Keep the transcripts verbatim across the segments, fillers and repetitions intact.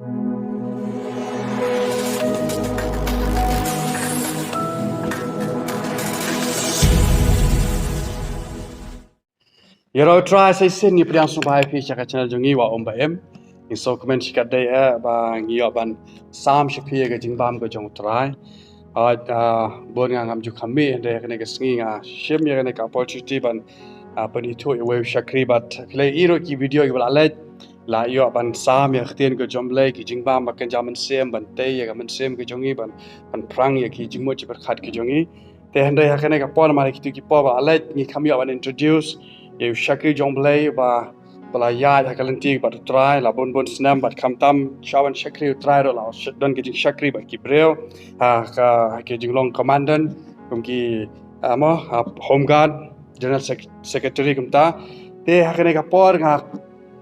Ïaroh Trai sa shisien ngi pdiang sngewbha ïa phi sha ka channel jong ngi Wah Um Ba Im. Ngi sngewkmen shikatdei eh ba ngi ïoh ban sam sha phi ïa ka jingbam ka jong U Trai. Ïa, ah, bun nga ngam ju kham mih hynrei kane ka sngi nga shim ïa kane ka opportunity ban, ah, pynithuh ïa uwei u shakri bad phi la ïohi ruh ki video kiba la leit, la ïoh ban sam ïa ka ktien ka jong U Blei, ki jingbam ba kynja mynsiem, ban tei ïa ka mynsiem ka jong ngi, ban, ban phrang ïa ki jingmut jingpyrkhat ka jong ngi. Te hynrei ha kane ka por, namar kito ki por ba la leit ngi kham ïoh ban introduce ïa u shakri jong U Blei ba, ba la ïaid ha ka lynti bad U Trai la bun bun snem bad khamtam sha ban shakri U Trai ruh la don ka jingshakri bad ki briew ha ka, ha ka jinglong commandant kum ki, ah, mo, ah, Home Guard, General Sec-, Secretary kumta. Te ha kane ka por nga,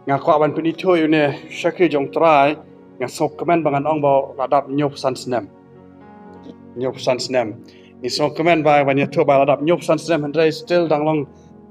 nga kwah ban pynithuh ïa une u shakri jong U Trai, nga sngewkmen ba ngan ong ba la dap hynñiewphew san snem. Hynñiewphew san snem. Ngi sngewkmen ba ban ïathuh ba la dap hynñiewphew san snem hynrei still dang long,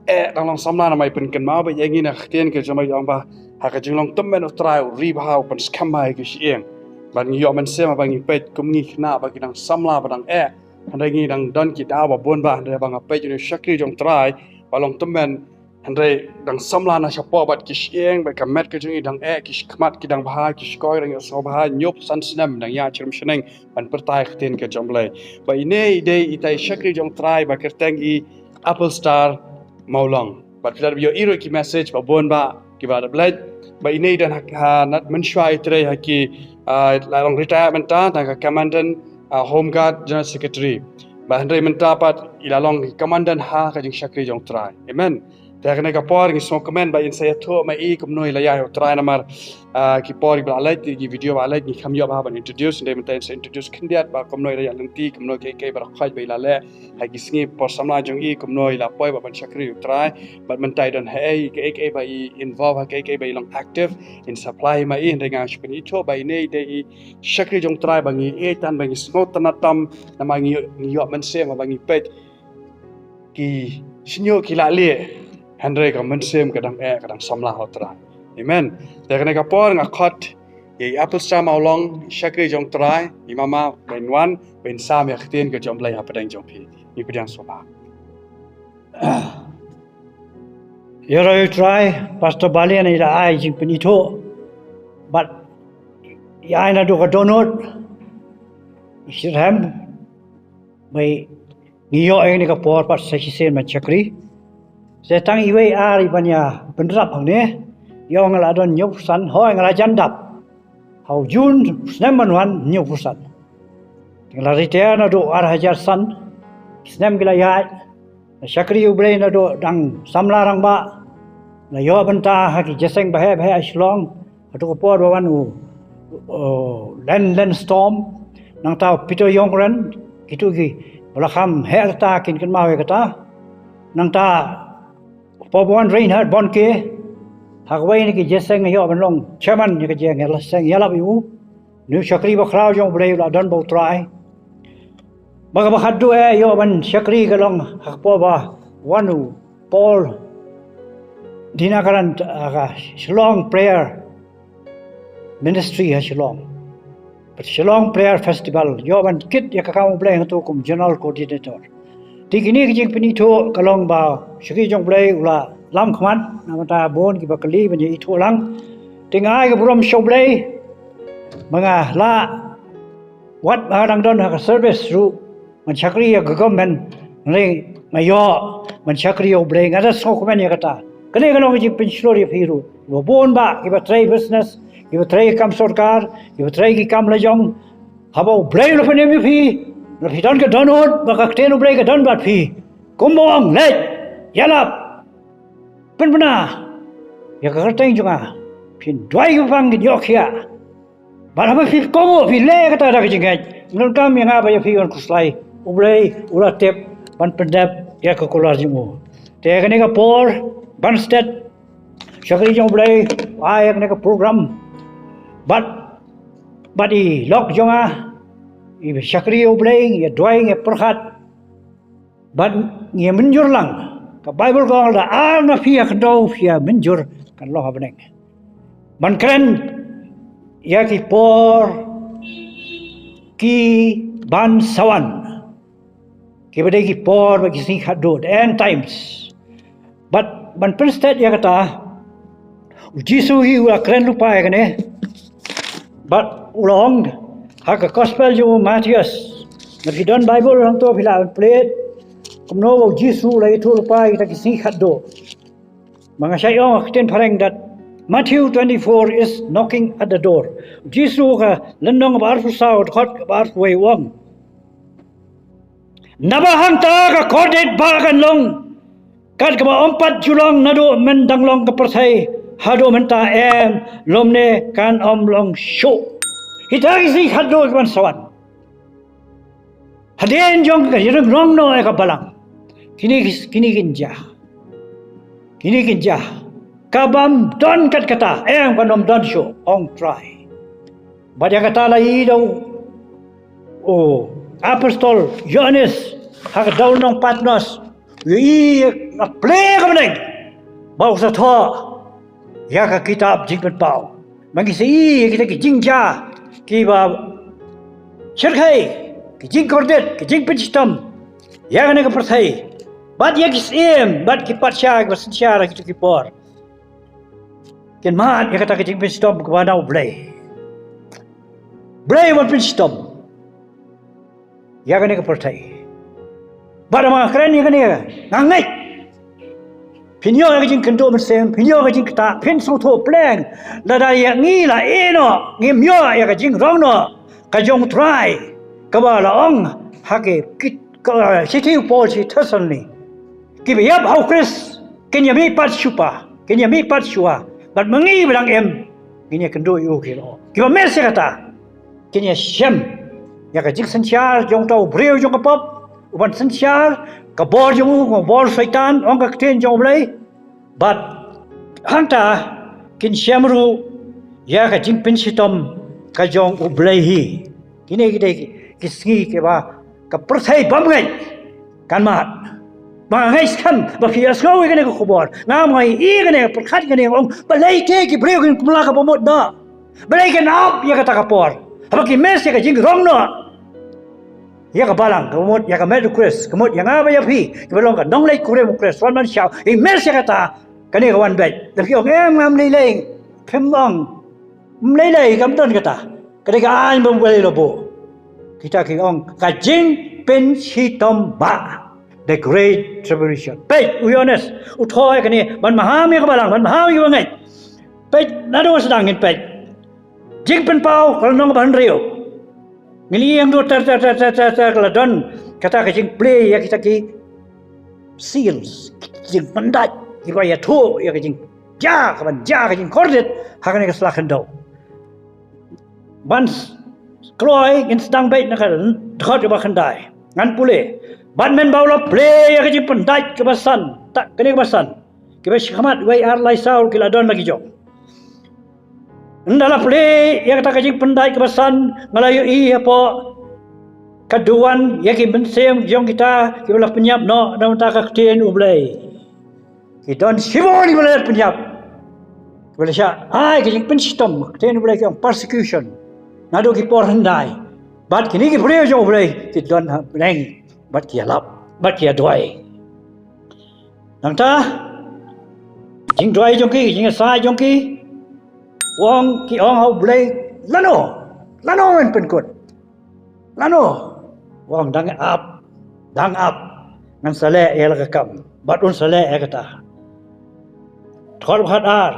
eh, dang long samla namar i pynkynmaw beit ïa ngi na ka ktien ka jong U Blei ong ba ha ka jinglong tymmen U Trai u ri bha, u pynskhem bha ïa ki shyieng. Bad ngi ïoh mynsiem ba ngi peit kum ngi khynnah ba ki dang samla ba dang eh. Hynrei ngi dang don ki daw ba bun bha hynrei ba nga peit une u shakri jong U Trai ba long tymmen hynrei dang samla na shapoh bad ki shyieng bad ka met ka jong ngi dang eh, ki khmat ki dang bha, ki shkor dang ïohsngew bha, hynñiewphew san snem dang ïaid sha rum shaneng ban pyrta ïa ka ktien ka jong U Blei. Ba ine i dei itai i shakri jong U Trai ba kyrteng i Apple Star Mawlong. Bad phi la ïohi ruh ki message ba bun bha kiba la dep leit. Ba ine i don ha, ha, na mynshuwa i trei ha ki, ah, la long retire mynta na ka commandant, ah, Home Guard General Secretary. Ba hynrei mynta pat i la long commandant ha ka jingshakri jong U Trai. Amen. Te ha kane ka por ngi sngewkmen ba in sa ïathuh ma i kumno i la ïaid ha U Trai namar, ah, ki por kiba la leit, ki video ba la leit ngi kham ïoh bha ban introduce, hynrei mynta in sa introduce khyndiat ba kumno i la ïaid lynti, kumno kiei kiei ba la khoit ba i la leh ha ki sngi por samla jong i, kumno i la poi ba ban shakri U Trai. Bad mynta i don haei, kiei kiei ba i involve ha, kiei kiei ba i long active, in supply ma i, hynrei nga shu pynithuh ba ine i dei i shakri jong U Trai ba ngi ïeit tam ba ngi sngewtynnat tam namar ngi, ngi ïoh mynsiem ba ngi peit ki shñiuh ki la lieh hynrei ka mynsiem ka dang eh, ka dang samla ha U Trai. Amen. Te kane ka por nga khot ïa i Apple Star Mawlong, i shakri jong U Trai, i mama ba in wan ba in sam ïa ka ktien ka jong U Blei hapdeng jong phi. Ngi pdiang sngewbha. Ïaroh U Trai, Pastor Balian i la ai jingpynithuh bad i ai naduh ka dohnud, i shitrhem ba ngi ïoh ïa kane ka por pat sa shisien ban shakri. Sa tang iwei i ar i ban ïa pynrap hangne, ïoh nga la don hynñiewphew san, hooid nga la jan dap ha u June snem ban wan hynñiewphew san. Nga la retire naduh ar hajar san, snem ki la ïaid. Nga shakri U Blei naduh dang samla rangbah. Nga ïoh bynta ha ki jingïaseng baheh baheh ha Shillong. Haduh ka por ba wan u, u Len, Len Storm, nangta u Peter Yongren, kito ki ba la kham heh rta kin kynmaw ïa kata. Nangta u Pabuan Reinhard Bonnke, ha kawei na ki jingïaseng nga ïoh ban long chairman ïa ka jingïaseng ïalap ïa u. Une u shakri bakhraw jong U Blei u la don bad U Trai. Ba kaba khatduh eh ïoh ban shakri ka long ha ka por ba wan u Paul Dinakaran, ah, ka Shillong Prayer Ministry ha Shillong. Bad Shillong Prayer Festival, ïoh ban kit ïa ka kam U Blei hangto kum General Coordinator. Te kine ki jingpynithuh ka long ba u shakri jong U Blei u la lam khmat, na ka bynta bun kiba kylli ban ïa ithuh lang. Te nga ai ka burom sha U Blei ba nga lah, wat ba nga dang don ha ka service ruh, ban shakri ïa ka government, hynrei nga ïoh ban shakri ïa U Blei, nga da sngewkmen ïa kata. Kane ka long ka jingpynshlur ïa phi ruh. Kiba bun bah, kiba trei business, kiba trei kam sorkar, kiba trei ki kam lajong. Haba U Blei u la pynim ïa phi, la phi don ka dohnud, ba ka ktien U Blei ka don bad phi. Kumba ong, leit, ïalap, pynbna ïa ka kyrteng jong nga. Phin duwai, ki bapang kin ïoh khiah. Bad haba phi kohnguh, phi leh kata da ka jingngeit, ym donkam ïa nga bad ïa phi ban khuslai. U Blei u la tip ban pyndep ïa ka kular jong u. Te kane ka por, ban stet shakri jong U Blei, ai ïa kane ka program. Bad, bad i lok jong nga, i shakri U Blei, ïa duwai, ïa pyrkhat. Bad ngi mynjur lang. Ka Baibl ka ong, lada ar na phi ha khyndew, phi ïa mynjur, kan long ha bneng. Ban kren ïa ki por ki ban sa wan, kiba dei ki por bad ki sngi khadduh, the end times. Bad ban pynstet ïa kata, u Jisu hi u la kren lypa ïa kane. Bad u la ong ha ka gospel jong u Mathaios. Lada phi don Baibl hangto phi lah ban plie kumno ba u Jisu u la ïathuh lypa ïa kita ki sngi khadduh. Ba nga shait ong ha ka ktien phareng that Matthew twenty-four is knocking at the door. U Jisu ka lynnong kaba arphew saw, dkhot kaba arphew wei u ong, naba hangta ka kordit ba kan long kat kaba ym pat ju long naduh mynta dang long ka pyrthei haduh mynta, em, lymne kan ym long shuh. Kita ki sngi khadduh ki ban sa wan, hadien jong ka ïaryngkhuh noh ïa ka balang, kine ki, kine kin jia. Kine kin jia. Ka bym don kat kata, em, kan ym don shuh, ong u Trai. Bad ïa kata la ïohi da u apostol Ïoannis ha ka dewlynnong Patmos. U ïohi ïa ka plie ka bneng ba u sa thoh ïa ka kitab jingpynpaw. Ba ngi sa ïohi ïa kita ki jingjia kiba shyrkhei, ki jingkordit, ki jingpynshitom ïa kane ka pyrthei, bad ïa ki syiem bad ki patsha kiba synshar ha kito ki por. Kin mad ïa kata ka jingpynshitom kaba na U Blei. Blei u ban pynshitom ïa kane ka pyrthei. Bad ma nga kren ïa kane, nga ngeit phin ïoh ïa ka jingkynduh mynsiem, phin ïoh ïa ka jingktah, phin sngewthuh pleng. Lada ïa ngi la ïeh noh, ngim ïoh ïa ka jingrong noh ka jong U Trai, kaba la ong ha ki, ka, shithi u Paul sha ki Thessaloni. Kiba ïap ha U Khrist kin ïa mihpat shuwa, kin ïa mihpat shuwa. Bad ma ngi ba dang im, ngin ïa kynduh ïa u, ki la ong. Kiba miss ïa kata kin ïa shem ïa ka jingsynshar jong uta u briew jong ka pop, u ban synshar, ka bor jong u ka bor Soitan, ong ka ktien jong U Blei. Bad hangta kin shem ruh ïa ka jingpynshitom ka jong U Blei hi. Kine ki dei ki, ki sngi kiba ka pyrthei bym ngeit kan mad. Ba nga ngeit skhem ba phi ïohsngew ïa kane ka khubor. Ngam ngai ïa kane, pyrkhat ïa kane, ong balei te ki briew kin kumla kaba mut noh. Balei kin ap ïa kata ka por. Haba ki miss ïa ka jingrong noh ïa ka balang, ka mut ïa ka met U Khrist, ka mut ïa nga bad ïa phi kiba long ka nongleit kurim U Khrist, wan ban shaw, ki miss ïa kata, kane ka wan beit. Lada phi ong em, ngam lei lei, phim ong, ym lei lei, kam don kata. Ka dei ka aiñ ba U Blei u la buh. Kita ki ong ka jingpynshitom ba, the great tribulation. Peit, u Ïoannis u thoh ïa kane ban maham ïa ka balang, ban maham ïa kiba ngeit. Peit, naduh sdang ngin peit Jingpynpaw ka lynnong kaba hynriew. Ngin ïeng dur ter ter ter ter ter ter, ka la don kata ka jingplie ïa kita ki seals, ki jingpyndait, kiba ïathuh ïa ka jingjia, kaban jia ka jingkordit ha kane ka sla khyndew. Ban s-, kloi ngin sdang beit na ka dkhot kaba khyndai. Ngan pule. Bad mynba u la plie ïa ka jingpyndait kaba san, ta kane kaba san, kiba shakhmat wei ar lai saw ki la don la ki jong. Ynda la plie ïa kata ka jingpyndait kaba san, nga la ïohi hapoh ka duwan ïa ki mynsiem jong kita kiba la pynïap noh na ka bynta ka ktien U Blei. Ki don shibun kiba la pynïap, kiba la shah ai ka jingpynshitom, ka ktien U Blei ki ong persecution, naduh ki por hyndai. Bad kine ki briew jong U Blei ki don ha bneng bad ki ïalap bad ki ïaduwai. Nangta jingduwai jong ki, jingïasaid jong ki, u ong, ki ong ha U Blei, lano, lano men pynkut, lano? U ong, dang ap, dang ap, ngan sa leh ïa la ka kam bad un sa leh ïa kata. Dkhot ba khatar,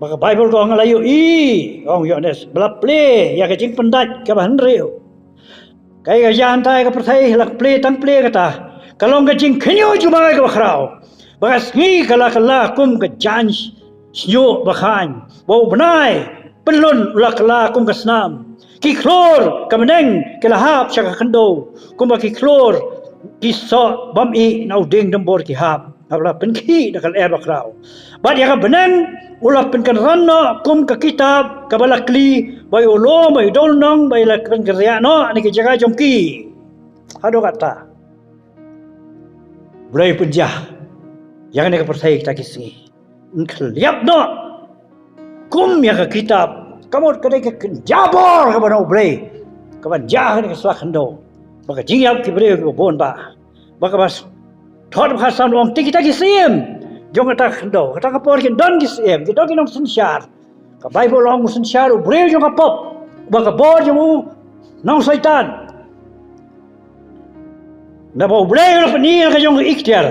ba ka Baibl ka ong, la ïohi, ong Ïoannis, ba la plie ïa ka jingpyndait kaba hynriew. Kaei ka jia hangtai ha ka pyrthei, la plie tang plie kata. Ka long ka jingkhynñiuh jumai kaba khraw. Ba ka sngi ka la kylla kum ka jaiñ shñiuh ba khaiñ. Ba u bnai pynlun u la kylla kum ka snam. Ki khlur ka bneng ki la hap sha ka khyndew, kumba ki khlur ki soh bym ih na u dieng dymbur ki hap. Haba la pynkhih da ka lyer bakhraw, bad ïa ka bneng u la pynkynran noh kum ka kitab kaba la kli, ba ïa u lum, ba ïa u dewlynnong, ba ïa la pynkynriah noh na ki jaka jong ki. Haduh katta U Blei u pynjah ïa kane ka pyrthei kita ki sngi. Yn khylliap noh kum ïa ka kitab Ka mut ka dei ka kynja bor kaba na U Blei, kaban jia ha kane ka sla khyndew, ba ka jingïap ki briew kiba bun bah, ba kaba s-, thot ba khatsan ong, te kita ki syiem jong kata ka khyndew, kata ka por kin don ki syiem, kin don ki nongsynshar. Ka Baibl ong u synshar u briew jong ka pop, ba ka bor jong u nong Soitan. Naba U Blei u la pyni ïa ka jong ka iktiar.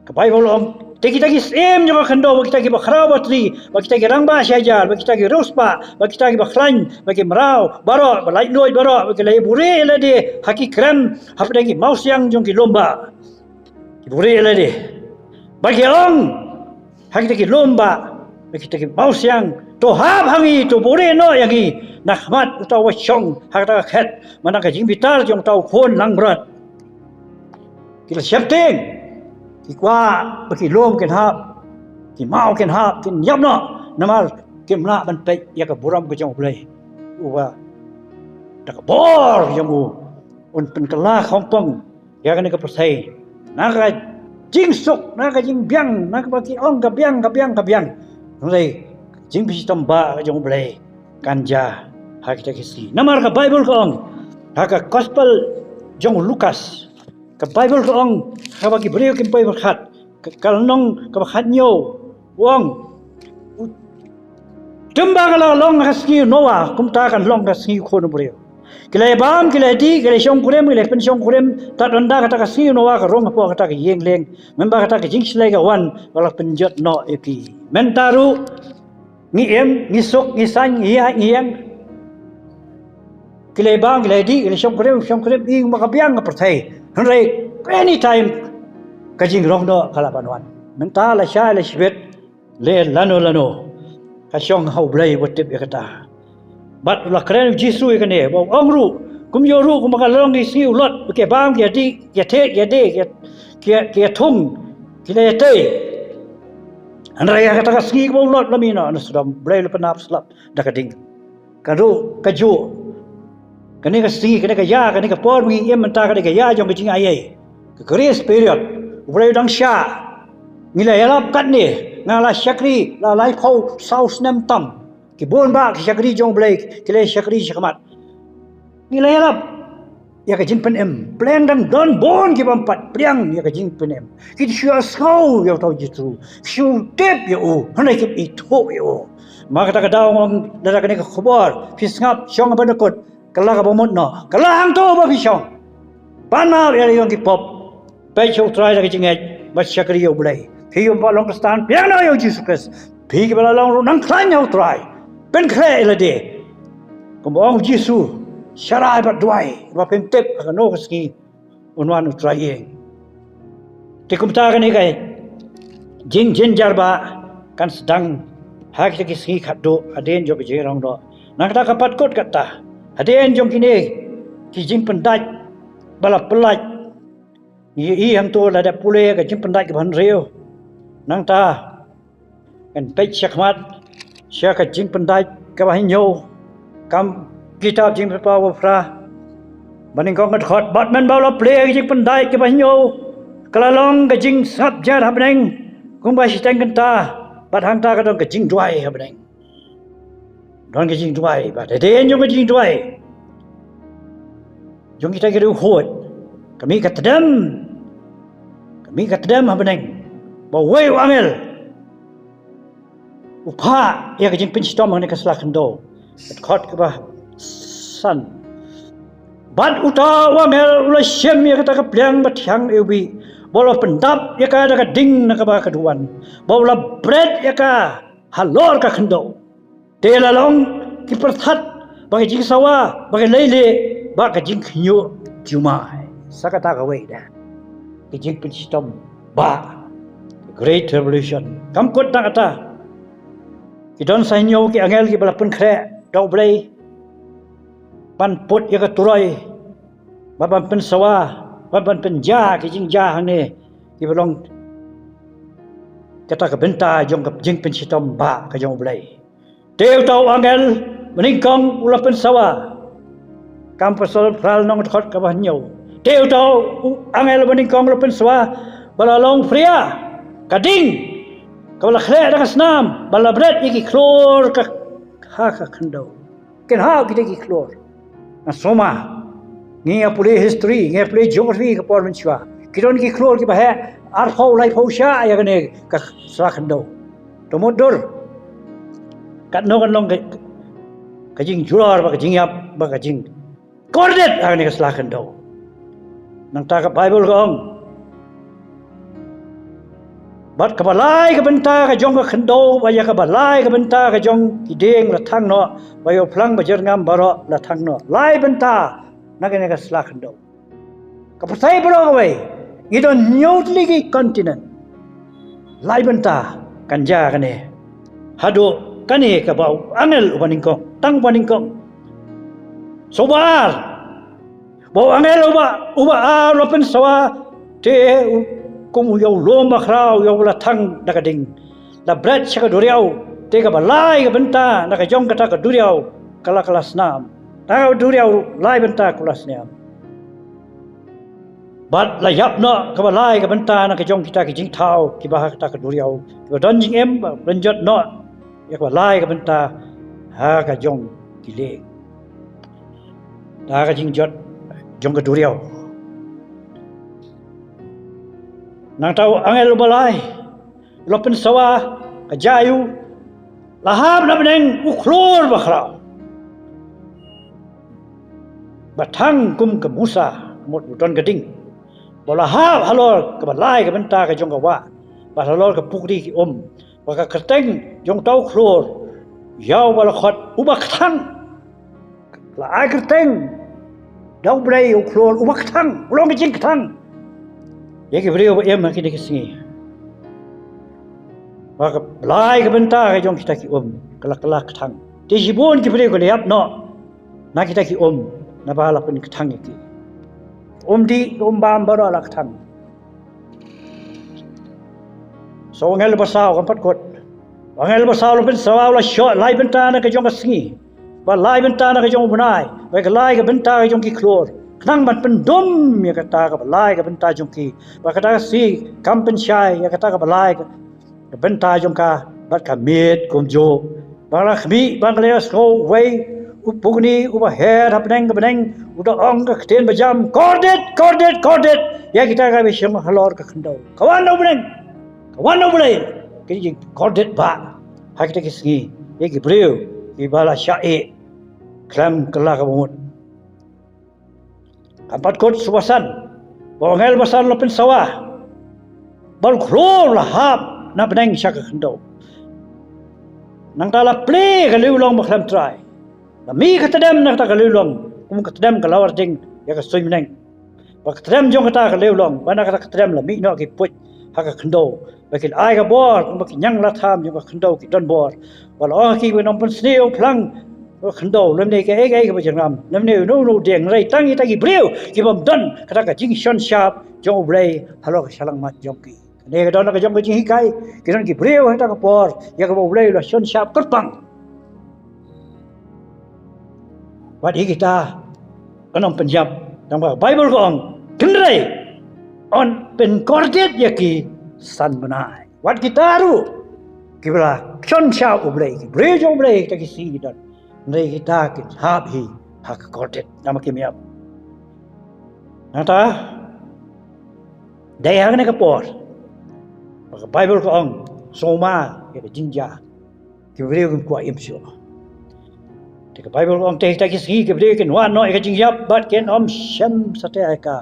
Ka Baibl ong, te kita ki syiem jong ka khyndew, ba kita kiba khraw batri, ba kita ki rangbah shihajar, ba kita ki riewspah, ba kita kiba khlaiñ, ba ki mraw baroh, ba laitluid baroh, ba ki la buhrieh ïa lade ha ki krem hapdeng ki mawsiang jong ki lum bah. Ki buhrieh ïa lade, ba ki ong ha kita ki lum bah, ha kita ki mawsiang, to hap ha ngi, to buhrieh noh ïa ngi na khmat uta uba shong ha kata ka khet, man ka jingbitar jong uta u khun langbrot. Ki la sheptieng, ki kwah ba ki lum kin hap, ki maw kin hap, kin ïap noh, namar kim lah ban peit ïa ka burom ka jong U Blei, uba da ka bor jong u un pynkylla khongpong ïa kane ka pyrthei na ka jingsuk, na ka jingbiang, na kaba ki ong ka biang, ka biang, ka biang. Hynrei ka jingpynshitom bah ka jong U Blei kan jia ha kita ki sngi. Namar ka Baibl ka ong ha ka Gospel jong u Lukas, ka Baibl ka ong, ha kaba ki briew kim poi pyrkhat, ka, ka lynnong kaba khathynñiew, u ong, u, tymba ka la long ha ka sngi u Noah, kumta kan long ha ka sngi u Khun u Briew. Ki la ïa bam, ki la ïa dih, ki la ïa shongkurim, ki la ïa pynshongkurim, tad ynda kata ka sngi u Noah ka rung hapoh kata ka ïing lieng. Mynba kata ka jingshlei ka wan, ka la pynjot noh ïa ki. Mynta ruh ngi im, ngi suk, ngi saiñ, ngi ïaid, ngi ïeng. Ki la ïa bam, ki la ïa dih, ki la ïa shongkurim, shongkurim, ïing ba ka biang ka pyrthei. Hynrei anytime ka jingrong noh ka lah ban wan. Mynta la shai la shibit, lei lano lano, ka shong ha U Blei uba tip ïa kata. Bad u la kren u Jisu ïa kane, ba u ong ruh, kumjuh ruh kumba ka la long ki sngi u Lot, ba ki ïa bam, ki ïa dih, ki ïa thied, ki ïa dih, ki ïa, ki ïa, ki ïa thung, ki la ïa tei. Hynrei ha kata ka sngi kaba u Lot u la mih noh na Sodom, U Blei u la pynap slap da ka ding. Ka ruh kajuh, kane ka sngi, kane ka ïa, kane ka por ba ngi im mynta, kane ka ïa jong ka jingaiei, ka grace period. U Blei u dang shah. Ngi la ïalap katne, nga la shakri la laiphew saw snem tam. Ki bun bah ki shakri jong U Blei ki la shakri shakhmat. Ngi la ïalap ïa ka jingpynim. Pleng dang don bun ki bym pat pdiang ïa ka jingpynim. Ki shu ïohsngew ïa uta u Jisu, ki shu tip ïa u, hynrei kim ithuh ïa u. Ma kata ka daw nga ong, lada kane ka khubor phi sngap, shong ha ba dkut, kylla kaba mut noh, kylla hangto ba phi shong. Pan map ïa la ïong ki pop. Peit sha U Trai da ka jingngeit bad shakri ïa U Blei. Phi ïoh ba long Khristan, pdiang noh ïa U Jisu Khrist. Phi kiba la long ruh, nang khlaiñ ha U Trai. Pynkhreh ïa lade. Kumba ong U Jisu, sharai bad duwai ba phin tip ha kano ka sngi un wan U Trai ïing. Te kumta kane ka jingjynjar ba kan sdang ha kita ki sngi khatduh hadien jong ka jingrong noh. Nangta ka pat kut kata, hadien jong kine ki jingpyndait ba la pyllait, ngi ïohi hangto la dep pule ka jingpyndait kaba hynriew. Nangta ngan peit shakhmat sha ka jingpyndait kaba hynñiew. Kam kitab Jingpynpaw ba phra, ba nyngkong ka dkhot, bad mynba u la plie ka jingpyndait kaba hynñiew, ka la long ka jingsngap jar ha bneng kumba shiteng kynta, bad hangta ka don ka jingduwai ha bneng. Don ka jingduwai, bad hadien jong ka jingduwai jong kita ki riewkhuid, ka mih ka tdem, ka mih ka tdem ha bneng, ba uwei u angel u phah ïa ka jingpynshitom ha kane ka sla khyndew. Ka dkhot kaba san. Bad uta u angel u la shim ïa kata ka pliang bathiang iwbih, ba u la pyndap ïa ka da ka ding na kaba ka duwan, ba u la bret ïa ka halor ka khyndew. Te la long ki pyrthat bad ka jingsawa bad ka leilieh bad ka jingkhynñiuh jumai. Sa kata kawei de ka jingpynshitom ba, Great Tribulation. Kam kut tang kata, ki don sa hynñiew ki angel kiba la pynkhreh da U Blei ban put ïa ka turoi, ban, ban pynsawa, ban, ban pynjia ki jingjia hangne kiba long kata ka bynta jong ka jingpynshitom ba ka jong U Blei. Te uta u angel ba nyngkong u la pynsawa. Kam Apostol phra lynnong dkhot kaba hynñiew. Te uta u angel ba nyngkong u la pynsawa, ba la long phria ka ding kaba la khleh da ka snam, ba la bret ïa ki khlur ka ha ka khyndew. Kin hap kita ki khlur. Nga sngew ma ngi ïa pule history, ngi ïa pule geography ka por mynshuwa. Ki don ki khlur kiba heh arphew laiphew shah ïa kane ka sla khyndew. To mut dur katno kan long ka, ka jingjulor bad ka jingïap bad ka jingkordit ha kane ka sla khyndew. Nangta ka Baibl ka ong, bad kaba lai ka bynta ka jong ka khyndew bad ïa kaba lai ka bynta ka jong ki dieng la thang noh, bad ïa u phlang bajyrngam baroh la thang noh. Lai bynta na kane ka sla khyndew. Ka pyrthei baroh kawei, ngi don hynñiew tylli ki continent. Lai bynta kan jia kane. Haduh kane kaba u angel uba nyngkong, tang uba nyngkong. Sa uba ar, ba u angel uba, uba ar u la pynsawa, te u, kum u ïa u lum bakhraw, u ïa u la thang da ka ding, la bret sha ka duriaw. Te kaba lai ka bynta na ka jong kata ka duriaw ka la, ka la snam. Na ka duriaw lai bynta ka la snam. Bad la ïap noh kaba lai ka bynta na ka jong kita ki jingthaw kiba ha kata ka duriaw, kiba don jingim, ba pynjot noh ïa kaba lai ka bynta ha ka jong ki lieng. Da ka jingjot jong ka duriaw. Nangta u angel uba lai u la pynsawa, ka jia ïa u, la hap na bneng u khlur bakhraw, ba thang kum ka musa, mut u don ka ding. Ba la hap halor kaba lai ka bynta ka jong ka wah, bad halor ka pukri ki um, bad ka kyrteng jong uta u khlur ïa uba la khot uba kthang. La ai kyrteng da U Blei u khlur uba kthang, u long ka jingkthang ïa ki briew ba im ha kine ki sngi. Ba ka lai ka bynta ka jong kita ki um ka la, ka la kthang. Te shibun ki briew ki la ïap noh na kita ki um, naba la pynkthang ïa ki. Um dih, um bam baroh la kthang. Sa u angel ba saw kam pat kut. U angel ba saw u la pynsawa, u la shoh lai bynta na ka jong ka sngi, bad lai bynta na ka jong u bnai, bad ka lai ka bynta ka jong ki khlur, khnang ban pyndum ïa kata kaba lai ka bynta jong ki, bad kata ka sngi kam pynshai ïa kata kaba lai ka, ka bynta jong ka, bad ka miet kumjuh. Ba la khmih, ba la ïohsngew uwei u pukni uba her ha bneng ka bneng u da ong ka ktien bajam, kordit, kordit, kordit ïa kita kiba shong halor ka khyndew. Ka wan na u bneng, ka wan na U Blei ka jingkordit ba ha kita ki sngi ïa ki briew kiba la shah ïeh khlem kylla kaba mut. Kam pat kut, sa uba san, ba u angel ba san u la pynsawa, ba u khlur u la hap na bneng sha ka khyndew. Nangta la plie ka liewlong ba khlem trai. La mih ka tdem na kata ka liewlong kum ka tdem ka lawar ding ïa ka suiñ bneng. Bad ka tdem jong kata ka liewlong, bad na kata ka tdem la mih noh ki puit ha ka khyndew. Bad ki la ai ka bor, bad ki ñianglatham jong ka khyndew ki don bor. Bad la ong ha ki, ba ym pynsniew phlang ka khyndew, lymne kaei kaei kaba jyrngam, lymne uno uno u dieng, hynrei tang kita ki briew ki bym don kata ka jingshon shap jong U Blei halor ka shyllangmat jong ki. Kane ka don ka jong ka jinghikai, ki don ki briew ha kata ka por ïa kaba U Blei u la shon shap kyrpang. Wat ïa kita kan ym pynïap, tang ba Baibl ka ong, hynrei yn pynkordit ïa ki san bnai. Wat kita ruh kiba la shon shap U Blei, ki briew jong U Blei, kita ki sngi ki don, hynrei kita kin hap hi ha ka kordit, namar kim ïap. Nangta dei ha kane ka por ba ka Baibl ka ong, sngewma ïa ka jingjia, ki briew kim kwah im shuh. Te ka Baibl ka ong, te kita ki sngi ki briew kin wad noh ïa ka jingïap bad kin ym shem satia ïa ka,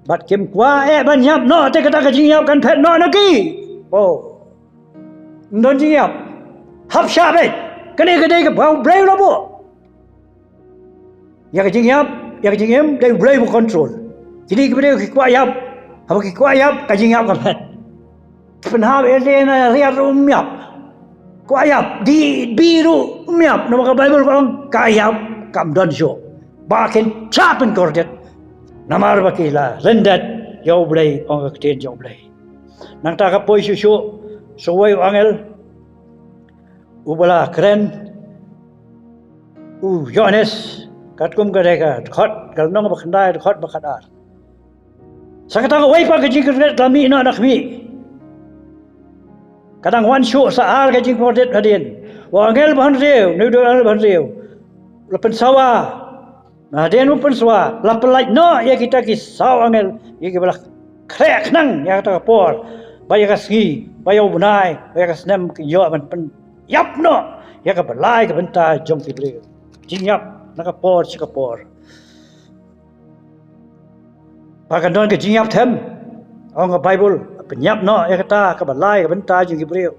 bad kim kwah eh ban ïap noh, te kata ka jingïap kan phet noh na ki. Oh, ym don jingïap. Hap shah beit. Kane ka dei kaba U Blei u la buh. Ïa ka jingïap, ïa ka jingim, dei U Blei u control. Kine ki briew ki kwah ïap, haba ki kwah ïap ka jingïap ka phet. Pynhap ïa lade na riat ruh ym ïap. Kwah ïap, dih bad ruh ym ïap, namar ka Baibl ka ong ka ïap kam don shuh. Ba kin shah pynkordit namar ba ki la lyndet ïa U Blei, ong ka ktien jong U Blei. Nangta ka poi shuh shuh, sa uwei u angel uba la kren u Ïohannes, katkum ka dei ka dkhot, ka lynnong ba khyndai, dkhot ba khatar. Sa kata kawei pat ka jingkyrkhu ka la mih noh na khmih. Ka dang wan shuh sa ar ka jingpyrdit hadien. U angel ba hynriew, u angel ba hynriew, la pynsawa. Hadien u pynsawa, la pyllait noh ïa kita ki saw angel, ïa kiba la khreh khnang ïa kata ka por, bad ïa ka sngi, bad ïa u bnai, bad ïa ka snem, ki ïoh ban pynïap noh ïa kaba lai ka bynta jong ki briew. Jingïap na ka por sha ka por. Ba kan don ka jingïap them. Ong ka Baibl, pynïap noh ïa kata kaba lai ka bynta jong ki briew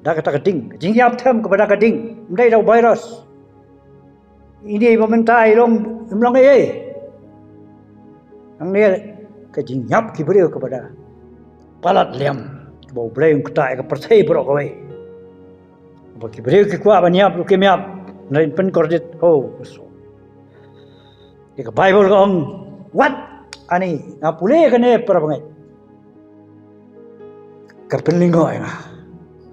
da kata ka ding. Ka jingïap them kaba da ka ding. Ym dei da u virus. Ine ba mynta i long, im long ei ei. Hangne ka jingïap ki briew kaba da palat liam, kaba U Blei un ktah ïa ka pyrthei baroh kawei. Ba ki briew ki kwah ban ïap ruh kim ïap. Hynrei pynkordit, oh, so. Ïa ka Baibl ka ong, wat, ani, nga pule kane para bangeit. Ka pynlyngngoh ïa nga.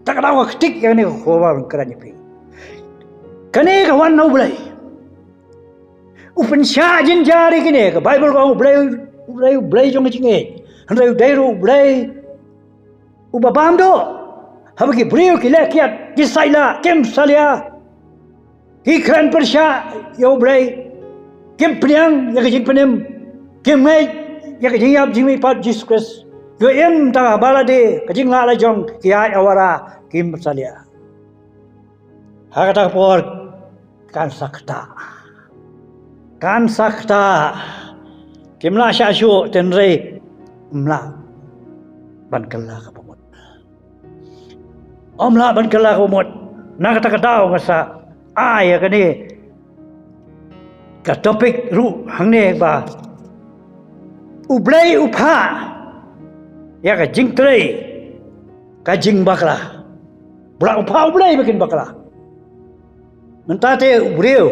Ta ka daw ka ktik ïa kane ka khubor ban kren ïa phi. Kane ka wan na U Blei. U pynshah jynjar ïa kine, ka Baibl ka ong U Blei, U Blei, U Blei jong ka jingngeit. Hynrei u dei ruh U Blei uba bam duh. Haba ki briew ki leh kiad, ki saila, kim salia. Ki kren pyrshah ïa U Blei. Kim pdiang ïa ka jingpynim. Kim ngeit ïa ka jingïap jingmihpat Jisu Khrist. Ïoh im tang haba lade ka jinglah la jong ki ïaid awara, kim salia. Ha kata ka por kan sa ktah. Kan sa ktah. Kim lah shah shuh, hynrei ym lah ban kylla kaba mut. Ym lah ban kylla kaba mut. Na kata ka daw nga sa ai ïa kane ka topic ruh hangne ba U Blei u phah ïa ka jingtrei ka jingbakla. Ba la u phah U Blei ba kin bakla. Mynta te u briew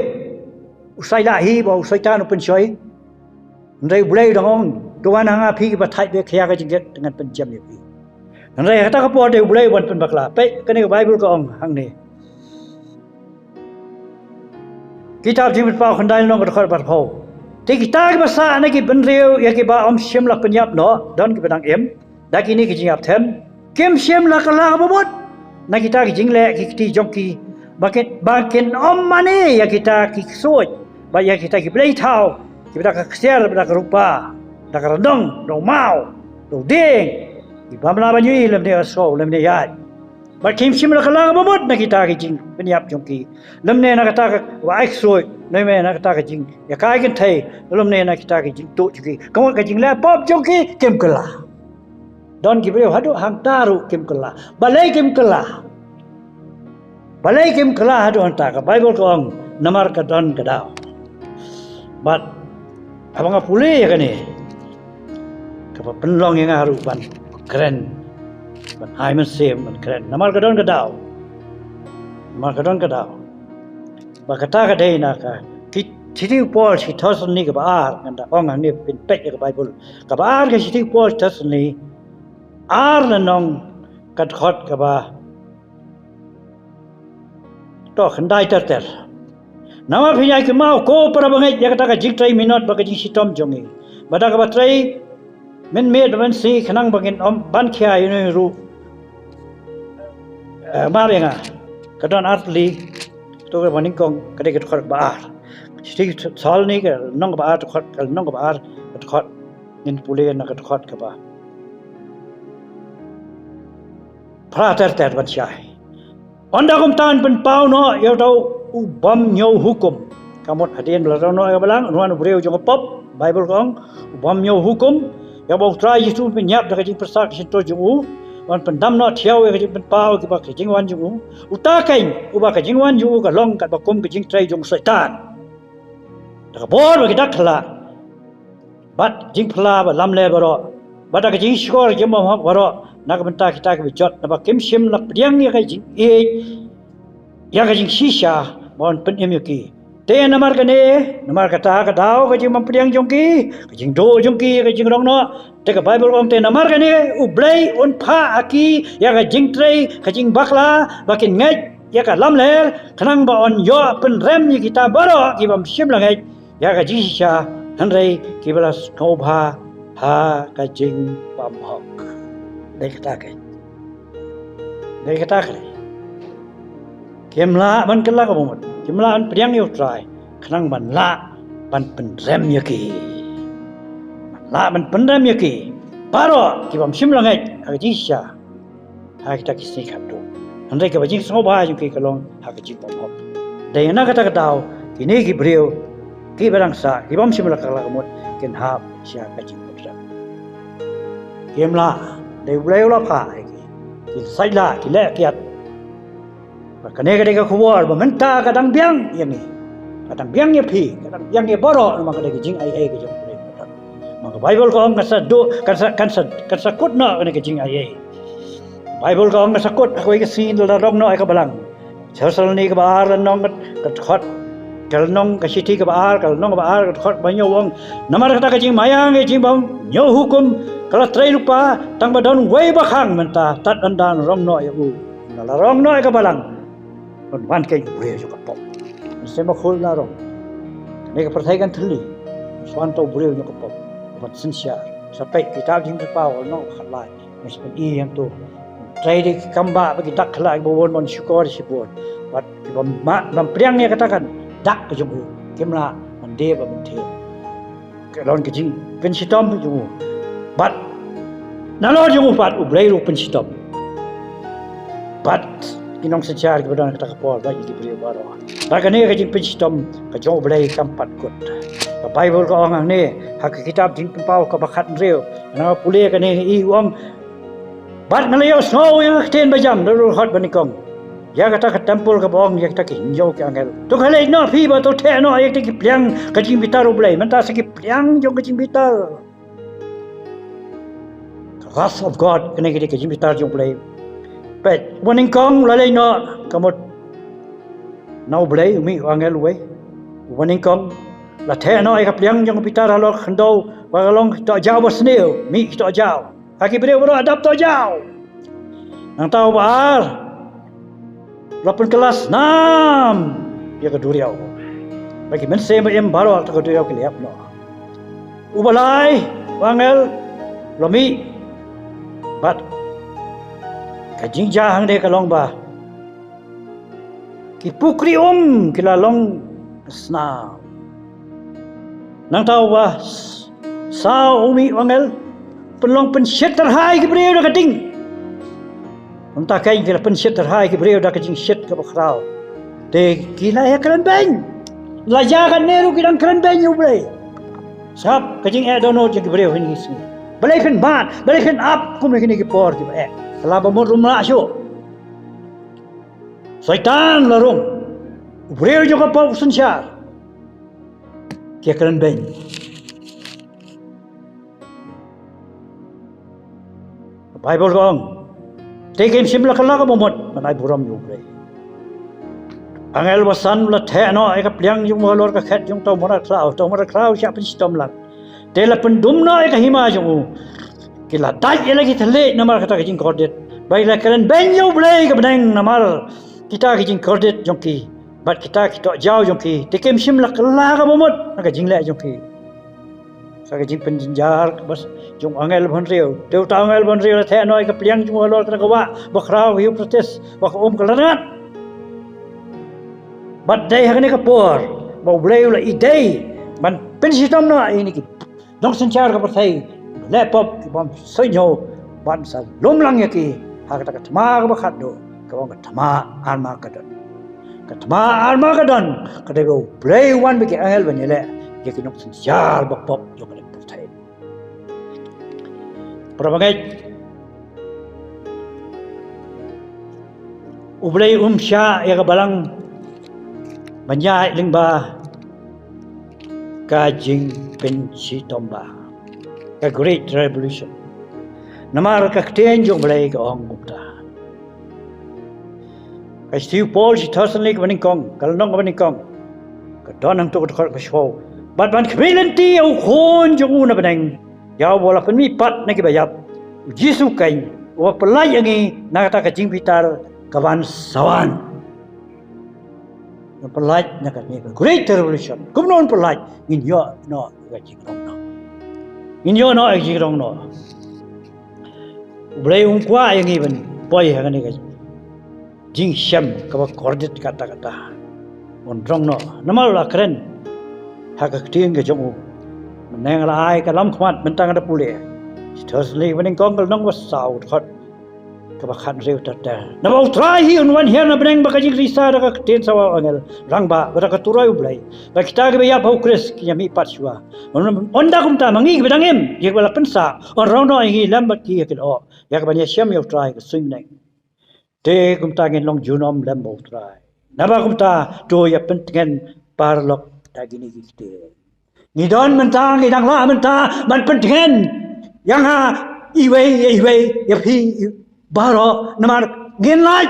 u saila hi ba u Soitan u pynshoi. Hynrei U Blei u dang ong, to wan ha nga phi kiba thait beit, khia ka jingkit te ngan pynjem ïa phi. Hynrei kata ka por te U Blei u ban pynbakla. Peit kane ka Baibl ka ong hangne. Kitab Jingpynpaw khyndai lynnong ka dkhot ba arphew. Te kita kiba sah na ki bynriew ïa kiba ym shym la pynïap noh, don kiba dang im da kine ki jingïap them, kim shym la kylla kaba mut na kita ki jingleh ki kti jong ki, ba kin, ba kin ym mane ïa kita ki ksuid bad ïa kita ki blei thaw kiba da ka ksiar, ba da ka rupa, da ka rynïeng, da u maw, da u dieng, kiba ym lah ban ïohi lymne ïohsngew lymne ïaid. Bad kim shym la kylla kaba mut na kita ki jingpynïap jong ki, lymne na kata kaba ai ksuid, lymne na kata ka jingïakai kynthei, lymne na kita ki jingtuh jong ki. Ka mut ka jingleh pop jong ki kim kylla. Don ki briew haduh hangta ruh kim kylla. Balei kim kylla? Balei kim kylla haduh hangta? Ka Baibl ka ong, namar ka don ka daw. Bad haba nga pule ïa kane, kaba pynlong ïa nga ruh ban kren, ban ai mynsiem ban kren. Namar ka don ka daw. Namar ka don ka daw. Ba kata ka dei na ka ki, shithi u Paul sha ki Thessaloni kaba ar, ngan da ong hangne, phin peit ïa ka Baibl. Kaba ar ka shithi u Paul sha ki Thessaloni, ar lynnong ka dkhot kaba, to, khyndai ter ter. Namar phin ïai kynmaw ko para bangeit ïa kata ka jingtrei minot bad ka jingshitom jong ngi, ba da kaba trei mynmiet bad mynsngi khnang ba ngin ym ban khia ïa uno uno ruh. Eh, mar ïa nga, ka don ar tylli, to kaba nyngkong ka dei ka dkhot kaba ar. Shithi Thessaloni ka lynnong kaba ar, dkhot, ka lynnong kaba ar, ka dkhot, ngin pule na ka dkhot kaba phra ter ter ban shai. Ynda kumta yn pynpaw noh ïa uta u bym ñiew hukum. Ka mut hadien ba la rah noh ïa ka balang, un wan u briew jong ka pop, Baibl ka ong, u bym ñiew hukum, ïa uba U Trai Jisu un pynïap da ka jingpyrshah ka shyntur jong u, ban pyndam noh thiaw ïa ka jingpynpaw kiba ka jingwan jong u. Uta keiñ uba ka jingwan jong u ka long katba kum ka jingtrei jong u Soitan. Da ka bor ba ki dak khlad bad jingphylla ba lamler baroh, bad da ka jingshukor jingbymhok baroh na ka bynta kita kiba jot, naba kim shym la pdiang ïa ka jingïeit, ïa ka jingshisha ba un pynim ïa ki. Te namar kane, namar kata ka daw ka jingbym pdiang jong ki, ka jingduh jong ki, ka jingrong noh, te ka Baibl ka ong, te namar kane U Blei un phah ha ki ïa ka jingtrei ka jingbakla, ba kin ngeit ïa ka lamler, khnang ba un ïoh pynrem ïa kita baroh ki bym shym la ngeit ïa ka jingshisha, hynrei kiba la sngewbha ha ka jingbymhok. Dei kata keiñ. Dei kata ka dei. Kim lah ban kylla ka bamut. Kim lah ban pdiang ïa U Trai. Khnang ban lah ban pynrem ïa ki. Ban lah ban pynrem ïa ki. Baroh ki bym shym la ngeit ha ka jingshisha. Ha kita ki sngi khadduh. Hynrei kaba jingsngewbha jong ki ka long ha ka jingbymhok. Dei na kata ka daw kine ki briew kiba dang sah, ki bym shym la kylla ka mut, kin hap sha ka jingpynrem. Kim lah, dei U Blei u la phah ïa ki. Ki sait lah, ki leh kiad. Bad kane ka dei ka khubor ba mynta ka dang biang ïa ngi. Ka dang biang ïa phi, ka dang biang ïa baroh, namar ka dei ka jingaiei ka jong U Blei. Namar ka Baibl ka ong kan sa duh, kan sa, kan sa, kan sa kut noh kane ka jingaiei. Baibl ka ong kan sa kut ha kawei ka sngi, la rong noh ïa ka balang. Thessaloni kaba ar, lynnong ka dkhot, ka lynnong, ka shithi kaba ar, ka lynnong kaba ar, ka dkhot ba hynñiew, ong: Namar kata ka jingmaïa, ka jingbymñiewhukum ka la trei lypa, tang ba don uwei uba khang mynta, tad ynda yn rong noh ïa u. Ynda la rong noh ïa ka balang, un wan keiñ u briew jong ka pop. Mynsiem Bakhuid la rong, kane ka pyrthei kan thylli, shuwa uta u briew jong ka pop uban synshar. Sa peit kitab Jingpynpaw lynnong khatlai. Ngi sa pyni hangto. Trei da ki kam ba, ba ki dak khlaiñ ba bun, ban shukor shibun. Bad kiba ma, bym pdiang ïa kata kan dak ka jong u, kim lah ban die ban pynthir. Ka don ka jingpynshitom jong u. Bad nalor jong u pat U Blei ruh u pynshitom. Bad ki nongsynshar kiba don ha kata ka por, bad ki briew baroh. Bad kane ka jingpynshitom ka jong U Blei kam pat kut. Ka Baibl ka ong hangne ha ka kitab Jingpynpaw kaba khathynriew, nga pule kane, i ong: Bad nga la ïohsngew ïa ka ktien ba jam da u dkhot banyngkong ïa kata ka templ kaba ong ïa kita ki hynñiew ki angel: To khleh noh phi bad to theh noh ïa kita ki pliang ka jingbitar U Blei. Mynta sa ki pliang jong ka jingbitar. Ka wrath of God, kane ka dei ka jingbitar jong U Blei. Peit, uba nyngkong la leit noh, ka mut na U Blei, u mih u angel uwei. Uba nyngkong la theh noh ïa ka pliang jong ka bitar halor ka khyndew, ba ka long tohjaw ba sniew, mih tohjaw. Ha ki briew baroh ha dap tohjaw. Nangta uba ar la pynkylla snam ïa ka duriaw. Ba ki mynsiem ba im baroh ha ka duriaw ki la ïap noh. Uba lai u angel la mih, bad ka jingjia hangne ka long ba ki pukri um ki la long snam. Nangta uba s-, saw u mih u angel pynlong pynshit tyrha ïa ki briew da ka ding. Mynta keiñ ki la pynshit tyrha ïa ki briew da ka jingshit kaba khraw. Te ki la ïa kren beiñ. La ïa kane ruh ki dang kren beiñ ïa U Blei. Sngap ka jingeh dohnud jong ki briew ha kine ki sngi. Balei phin mad, balei phin ap kum ha kine ki por kiba eh. Ka la ba mut ruh ym lah shuh. Soitan la rung. U briew jong ka pop u synshar. Ki ïa kren beiñ. Baibl ka ong: Te kim shym la kylla ka bamut ban ai burom ïa U Blei. Angel ba san u la theh noh ïa ka pliang jong u halor ka khet jong uta u mrad khlaw, uta u mrad khlaw u shah pynshitom lang. Te la pyndum noh ïa ka hima jong u. Ki la dait ïa la ki thylliej namar kata ka jingkordit. Ba ki la kren beiñ ïa U Blei ka bneng namar kita ki jingkordit jong ki bad kita ki tohjaw jong ki. Te kim shym la kylla ka bamut na ka jingleh jong ki. Sa ka jingpynjynjar ka bas jong u angel ba hynriew. Te uta u angel ba hynriew la theh noh ïa ka pliang jong u halor kata ka wah ba khraw ka Euphrates, ba ka um ka la rngat. Bad dei ha kane ka por ba U Blei u la ïadei ban pynshitom noh ïa kine ki nongsynshar ka pyrthei, leh pop ki bym suidñiew, ban sa lum lang ïa ki ha kata ka thma kaba khatduh, kaba ong ka thma Armagedon. Ka thma Armagedon ka dei ba U Blei u wan bad ki angel ban ïaleh ïa ki nongsynshar ba pop jong kane ka pyrthei. Para bangeit, U Blei um shah ïa ka balang ban ïaid lyngba ka jingpynshitom ba, ka Great Tribulation. Namar ka ktien jong U Blei ka ong kumta. Ka shithi u Paul sha ki Thessalonika banyngkong, ka lynnong banyngkong, ka don hangto ka dkhot kaba shiphew: Bad ban khmih lynti ïa u Khun jong u na bneng, ïa uba la pynmihpat na kiba ïap, U Jisu keiñ, uba pyllait ïa ngi na kata ka jingbitar kaban sa wan. Ngi pyllait na kane ka Great Tribulation. Kumno ngi pyllait? Ngin ïoh noh ïa ka jingrong noh. Ngin ïoh noh ïa ka jingrong noh. U Blei um kwah ïa ngi ban poi ha kane ka jingshem kaba kordit katta katta. Un rong noh namar la kren ha ka ktien ka jong u. Mynne nga la ai ka lam khmat mynta nga da pule. Shi Thessaloni banyngkong ka lynnong ba saw, dkhot kaba khathynriew ter ter. Naba U Trai hi un wan hiar na bneng bad ka jingrisa da ka ktien sawa u angel rangbah bad da ka turoi U Blei, bad kita kiba ïap ha U Khrist kin ïamih pat shuwa. Ynda kumta ma ngi kiba dang im, ïa kiba la pynsah, un rong noh ïa ngi lem bad ki ha ki lyoh, ïa kaban ïashem ïa U Trai ha ka suiñ bneng. Te kumta ngin long junom lem bad U Trai. Naba kumta to ïa pyntngen paralok da kine ki ktien. Ngi don mynta, ngi dang lah mynta ban pyntngen ïa nga iwei ïa iwei, ïa phi baroh, namar ngin lait.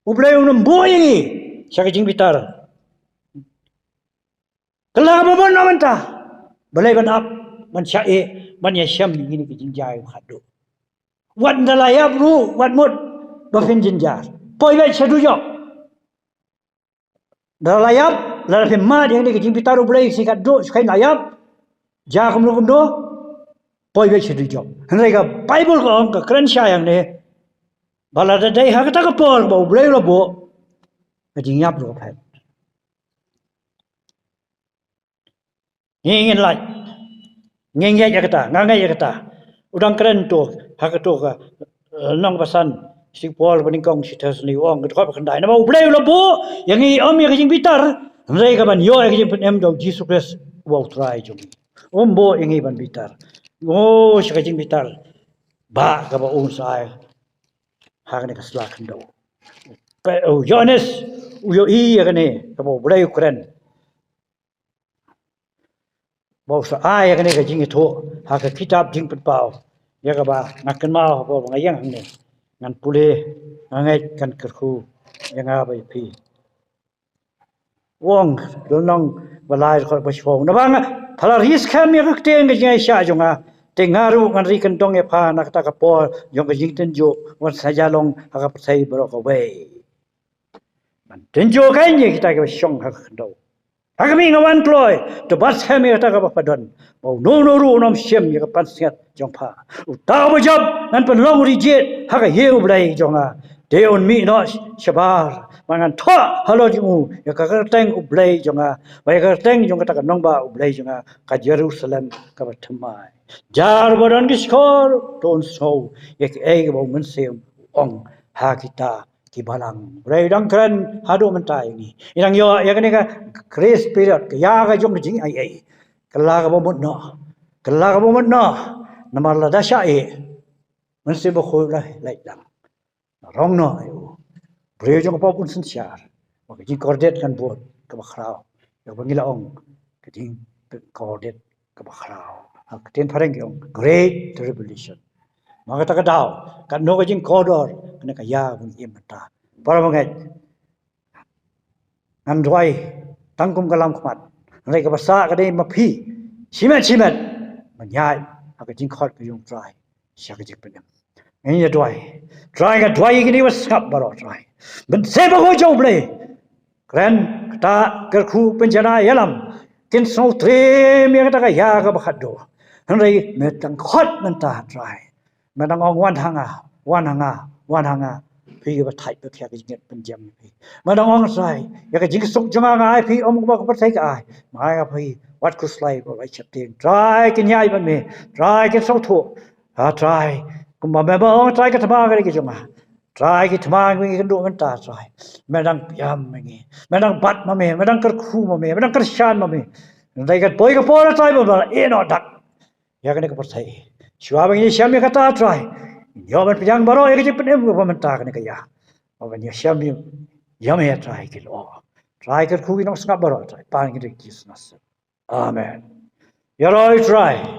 U Blei un ym buh ïa ngi sha ka jingbitar. Kylla ba bun na mynta. Balei ban ap, ban shah ïeh, ban ïashem ïa kine ki jingjia ba khatduh. Wat ynda la ïap ruh, wat mut ba phin jynjar. Poi beit sha dujok. Ynda la ïap, lada phim mad ïa kine ki jingbitar U Blei shi khatduh, shi khein la ïap. Jia kumno kumno, poi beit sha dujok. Hynrei ka Baibl ka ong, ka kren shai hangne, ba lada dei ha kata ka por ba U Blei u la buh, ka jingïap ruh ka phet. Ngi ngin lait. Ngi ngeit ïa kata, nga ngeit ïa kata. U dang kren to ha kato ka, eh, lynnong ba san, shi Paul banyngkong, Shi Thessaloni, u ong, ka dkhot ba khyndai, naba U Blei u la buh ïa ngi ym ïa ka jingbitar, hynrei kaban ïoh ïa ka jingpynim da U Jisu Khrist uba U Trai jong ngi. Um buh ïa ngi ban bitar. Mo sha ka jingbitar ba kaba un sa ai ha kane ka sla khyndew. Pe-, u Ïoannis u ïohi ïa kane kaba U Blei u kren. Ba u sa ai ïa kane ka jingïathuh ha ka kitab Jingpynpaw, ïa kaba nga kynmaw haba nga ïeng hangne, ngan pule, nga ngeit kan kyrkhu ïa nga bad ïa phi. U ong, lynnong ba lai, dkhot ba shiphew, naba nga, pha la ri skhem ïa ka ktien ka jingïaishah jong nga, te nga ruh ngan ri kyndong ïa pha na kata ka por jong ka jingtynjuh, ban sa ïa long ha ka pyrthei baroh kawei. Ban tynjuh kein ïa kita kiba shong ha ka khyndew. Ha ka miet nga wan kloi, to bat skhem ïa kata kaba pha don, ba uno uno ruh un ym shim ïa ka pansngiat jong pha. Uta uba jop ngan pynlong u rijied ha ka ïing U Blei jong nga, te un mih noh shabar. Bad ngan thoh halor jong u ïa ka kyrteng U Blei jong nga, bad ïa ka kyrteng jong kata ka nongbah U Blei jong nga, ka Jerusalem kaba thymmai. Jar uba don ki shkor to un sngew ïa kaei kaba U Mynsiem u ong ha kita ki balang. U Blei u dang kren haduh mynta ïa ngi. Ngi dang ïoh ïa kane ka grace period, ka ïa ka jong ka jingaiei. Kylla kaba mut noh. Kylla kaba mut noh. Namar lada shah ïeh, Mynsiem Bakhuid u la leit lang. Rong noh ïa u. Briew jong ka pop un synshar. Ba ka jingkordit kan bud kaba khraw. Ïa kaba ngi la ong ka jingkordit kaba khraw. Ha ka ktien phareng ki ong Great Tribulation. Ma kata ka daw, katno ka jingkordor, kane ka ïa ba ngi im mynta. Para bangeit, ngan duwai tang kum ka lam khmat. Hynrei kaba sah ka dei ma phi shimet shimet ban ïaid ha ka jingkhot ka jong U Trai sha ka jingpynim. Ngin ïa duwai. Trai, nga duwai ïa kine kiba sngap baroh, Trai. Mynsiem Bakhuid jong U Blei, kren, kata, kyrkhu, pynjanai, ïalam. Kin sngewtriem ïa kata ka ïa kaba khatduh. Hynrei me dang khot mynta, Trai. Me dang ong, wan ha nga, wan ha nga, wan ha nga. Phi kiba thait, phi ïa ka jingngeit pynjem phi. Me dang ong, Trai, ïa ka jingsuk jong nga nga ai phi, ym kumba ka pyrthei ka ai. Me ai ïa phi wat khuslai bad wat sheptieng. Trai, kin ïaid bad me. Trai, kin sngewthuh. Ha Trai, kumba me ba ong, Trai, ka thma ka dei ka jong nga. Trai, ki thma ngi kynduh mynta, Trai. Me dang pynïam ma ngi. Me dang bat ma me, me dang kyrkhu ma me, me dang kyrshan ma me. Trai, ka poi ka por, Trai, ba me la ïeh noh dak ïa kane ka pyrthei. Shuwa ba ngin ïashem ïa kata, Trai, ngin ïoh ban pdiang baroh ïa ka jingpynim kaba mynta kane ka ïa. Ba ngin ïashem ïa me, Trai, ki lyoh. Trai, kyrkhu ki nongsngap baroh, Trai, pan ngi da ka Jisu Nasareth. Amen. Ïaroh Trai.